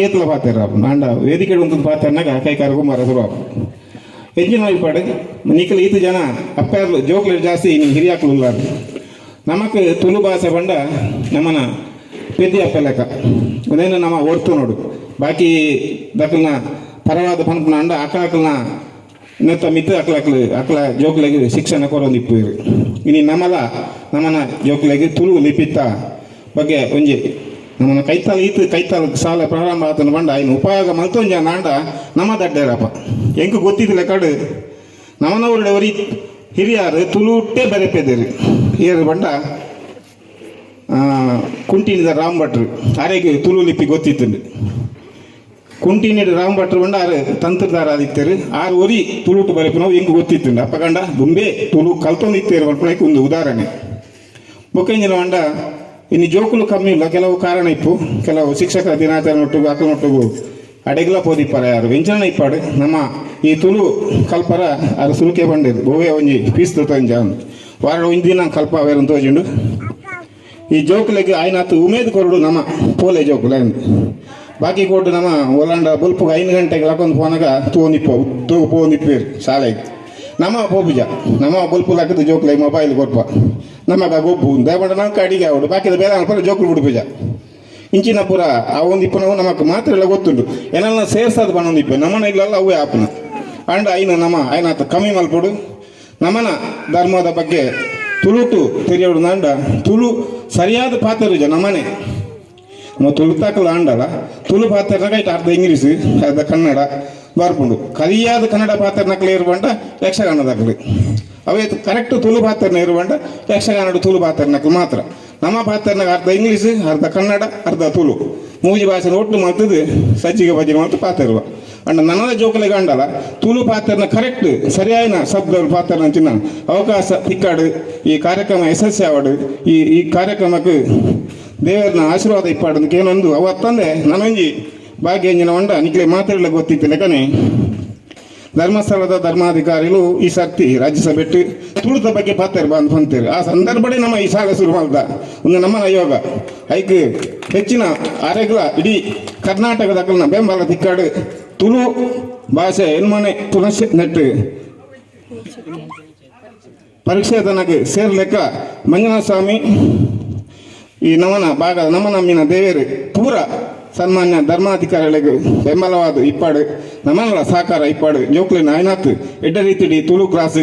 ಏತ್ಲ ಪಾತೆರ ಆಂಡ ವೇದಿಕೆ ಉಂತುದು ಪಾತೆರ್ನಾಗ ಕೈಕಾರ ಕುಮಾರ ಶುರು ಆಪುಂಡು. ಎಂಚಿನ ಇಪ್ಪಡು ನಿಕಲ್ ಈತ ಜನ ಅಪ್ಪೆರ್ಲು ಜೋಕ್ಲು ಜಾಸ್ತಿ ಇನಿ ಹಿರಿಯಾಕ್ಲು ಉಲ್ಲಾರು. ನಮಕ್ ತುಳು ಭಾಷೆ ಪಂಡ ನಮನ ಪೆದ್ದಿ ಅಪ್ಪೆ ಲೆಕ್ಕ. ಉಂದೇನು ನಮ ಒರ್ತು ನೋಡು ಬಾಕಿ ದಕ್ಲ್ನ ಪರವಾದ ಪನ್ಪುನ ಅಂಡ ಅಕಲಕಲ್ನ ನೆತ್ತ ಮಿತ್ತ್ ಅಕ್ಲಕ್ಲು ಅಕ್ಲ ಜೋಕ್ಲೆಗ್ ಶಿಕ್ಷಣ ಕೊರೊಂದಿಪ್ಪುವೆರ್. ಇನಿ ನಮಲ ನಮನ ಜೋಕ್ಲೆಗ್ ತುಳು ಲಿಪಿತ್ತ ಬಗ್ಗೆ ಒಂಜಿ ನಮನ ಕೈತಲ್ ಈತ್ ಕೈತಲ್ ಶಾಲೆ ಪ್ರಾರಂಭ ಆತನ ಪಂಡ ಐನ್ ಉಪಯೋಗ ಮಲ್ತೊಂಜ ಆಂಡ ನಮ ದಡ್ಡೇರಪ್ಪ. ಎಂಕ್ ಗೊತ್ತಿದ್ದ ಲೆಕ್ಕಡ್ ನಮನ ಒರಿ ಹಿರಿಯಾರು ತುಳುಟೇ ಬರೆಪೆದೆರ್. ಏರ್ ಪಂಡ ಕುಂಟಿನಿದ ರಾಮ್ ಭಟ್ರು. ಆರೆಗ್ ತುಳು ಲಿಪಿ ಗೊತ್ತಿತ್ತುಂಡು. ಕುಂಟಿನಿಡ್ ರಾಮ್ ಭಟ್ರು ಪಂಡ ಆರು ತಂತ್ರದಾರ ಆದಿತ್ತೆರ್. ಆರು ಒರಿ ತುಳುಟು ಬರೆಪುನವು ಎಂಕ್ ಗೊತ್ತಿತ್ತುಂಡು. ಅಪ್ಪಗಂಡ ದುಂಬೇ ತುಳು ಕಲ್ತೊಂದಿತ್ತೇರು ಪನ್ಪುನೈಕ್ ಒಂದು ಉದಾಹರಣೆ. ಬೊಕ್ಕ ಎಂಚಿನ ಪಂಡ ಇನ್ನು ಜೋಕುಲು ಕಮ್ಮಿ ಇಲ್ಲ. ಕೆಲವು ಕಾರಣ ಇಪ್ಪು, ಕೆಲವು ಶಿಕ್ಷಕರ ದಿನಾಚರಣೆ ಒಟ್ಟುಗು ಅಕಲ್ನೊಟ್ಟುಗು ಅಡೆಗ್ಲ ಪೋದಿಪ್ಪರ ಯಾರು ಎಂಚನ ಇಪ್ಪಾಡು. ನಮ್ಮ ಈ ತುಳು ಕಲ್ಪರ ಆರು ಸುರುಕೆ ಬಂಡಿರು ಬೋವೆ ಒಂಜಿ ಫೀಸ್ ತೊಂಜ ವಾರ ಒಂಜಿ ದಿನ ಕಲ್ಪ ಅವೇರು ತೋಜುಂಡು. ಈ ಜೋಕುಲೆಗ್ ಆಯ್ನಾತ್ ಉಮೇದ್ ಕೊರಡು ನಮ್ಮ ಪೋಲೆ ಜೋಕುಲೆ. ಬಾಕಿ ಕೊಟ್ಟು ನಮ್ಮ ಒಲಾಂಡ ಬೊಲ್ಪುಗ 5 ಗಂಟೆಗೆ ಲಕೊಂದು ಪೋನಾಗ ತೂವೊಂದಿಪ್ಪ ತೂ ಪೋವೊಂದಿಪ್ಪೇರು ಶಾಲೆಗೆ. ನಮ್ಮ ಪೋಪುಜ, ನಮ್ಮ ಬೊಲ್ಪು ಲಕ್ಕದು ಜೋಕುಲೆಗ್ ಮೊಬೈಲ್ ಕೊರ್ಪ. ನಮಗ ಗೊಬ್ಬು ದಯಪಂಡ ನಮಕ್ ಅಡಿಗೆ ಆವಡು ಬಾಕಿದ ಬೇರೆ ಅನ್ಪರ ಜೋಕುಲು ಬಿಡುಪುಜ. ಇಂಚಿನ ಪೂರ ಆ ಒಂದು ಇಪ್ಪನವು ನಮಕ್ ಮಾತ್ರ ಎಲ್ಲ ಗೊತ್ತುಂಡು. ಏನೆಲ್ಲ ಸೇರ್ಸದು ಪನೊಂದಿಪ್ಪೆ ನಮ್ಮನ ಇಲ್ಲಲ್ಲ ಅವೇ ಆಪುನ. ಅಂಡ ಐನ ನಮ ಐನಾತ ಕಮ್ಮಿ ಮಲ್ಪೊಡು. ನಮನ ಧರ್ಮದ ಬಗ್ಗೆ ತುಳುಟು ತೆರಿಯೋಡು ನಾಂಡ ತುಳು ಸರಿಯಾದ ಪಾತೆರುಜ. ನಮನೆ ನಮ್ಮ ತುಳುತಾಕಲ ಆಂಡಲ ತುಳು ಪಾತೆರ್ನಾಗ ಇಟ್ಟು ಅರ್ಧ ಇಂಗ್ಲೀಷ್ ಅರ್ಧ ಕನ್ನಡ ಬರ್ಪುಂಡು. ಕರಿಯಾದ ಕನ್ನಡ ಪಾತೆರ್ನಕ್ಲೆ ಇರುವಂಡ ಯಕ್ಷಗಾನದಾಕಲು ಅವೇ ಕರೆಕ್ಟ್ ತುಳು ಪಾತೆರ್ನ ಇರುವಂಡ ಯಕ್ಷಗಾನಡು ತುಳು ಪಾತೆರ್ನಕ್ಲು ಮಾತ್ರ. ನಮ್ಮ ಪಾತೆರ್ನಾಗ ಅರ್ಧ ಇಂಗ್ಲೀಷ್ ಅರ್ಧ ಕನ್ನಡ ಅರ್ಧ ತುಳು ಮೂಜಿ ಭಾಷೆ ಒಟ್ಟು ಮಲ್ತದು ಸಜ್ಜಿಗೆ ಬಜ್ಜಿಗೆ ಮಲ್ತು ಪಾತೆರುವ. ಅಂಡ ನನದ ಜೋಕುಲೆಗ್ ಅಂಡಲ ತುಳು ಪಾತೆರ್ನ ಕರೆಕ್ಟ್ ಸರಿಯಾಯಿನ ಶಬ್ದ ಪಾತೆರ್ನ ಚಿನ್ನ ಅವಕಾಶ ತಿಕ್ಕಾಡು. ಈ ಕಾರ್ಯಕ್ರಮ ಯಶಸ್ವಿ ಆವಡು. ಈ ಈ ಕಾರ್ಯಕ್ರಮಕ್ಕೆ ದೇವರನ್ನ ಆಶೀರ್ವಾದ ಇಪ್ಪಾಡು ಏನೊಂದು ಅವತ್ತಂದೆ ನನೊಂಜಿ ಭಾಗ್ಯ ಎಂಜಿನ ಒಂಡ ನಿಕ್ಲೆ ಮಾತೆರ್ಲ ಗೊತ್ತಿತ್ತು ಲೆಕ್ಕನೆ ಧರ್ಮಸ್ಥಳದ ಧರ್ಮಾಧಿಕಾರಿಗಳು ಈ ಸರ್ತಿ ರಾಜ್ಯಸಭೆ ತುಳುತ ಬಗ್ಗೆ ಪಾತೆರ್ ಬಂದು ಬಂತೇರು. ಆ ಸಂದರ್ಭಡೆ ನಮ್ಮ ಈ ಶಾಲೆ ಶುರು ಮಾಡ್ದ ಒಂದು ನಮ್ಮನ ಯೋಗ. ಐಕ್ ಹೆಚ್ಚಿನ ಆರೆಗ್ಲ ಇಡೀ ಕರ್ನಾಟಕದ ಬೆಂಬಲ ತಿಕ್ಕಾಡು. ತುಳು ಭಾಷೆ ಎನ್ಮನೆ ಪುನಃ ನೆಟ್ಟು ಪರೀಕ್ಷೆ ತನಕ ಸೇರ್ಲೆಕ್ಕ ಮಂಜುನಾಥ ಸ್ವಾಮಿ ಈ ನಮನ ಭಾಗದ ನಮ್ಮ ನಮ್ಮಿನ ದೇವರು ಪೂರ ಸನ್ಮಾನ್ಯ ಧರ್ಮಾಧಿಕಾರಿಗಳಿಗೆ ಬೆಂಬಲವಾದ ಇಪ್ಪಾಡು, ನಮನಲ ಸಹಕಾರ ಇಪ್ಪಾಡು. ಜೋಕ್ಲಿನ ಆಯ್ನಾತ್ ಎಡ್ಡ ರೀತಿಡಿ ತುಳು ಕ್ಲಾಸ್.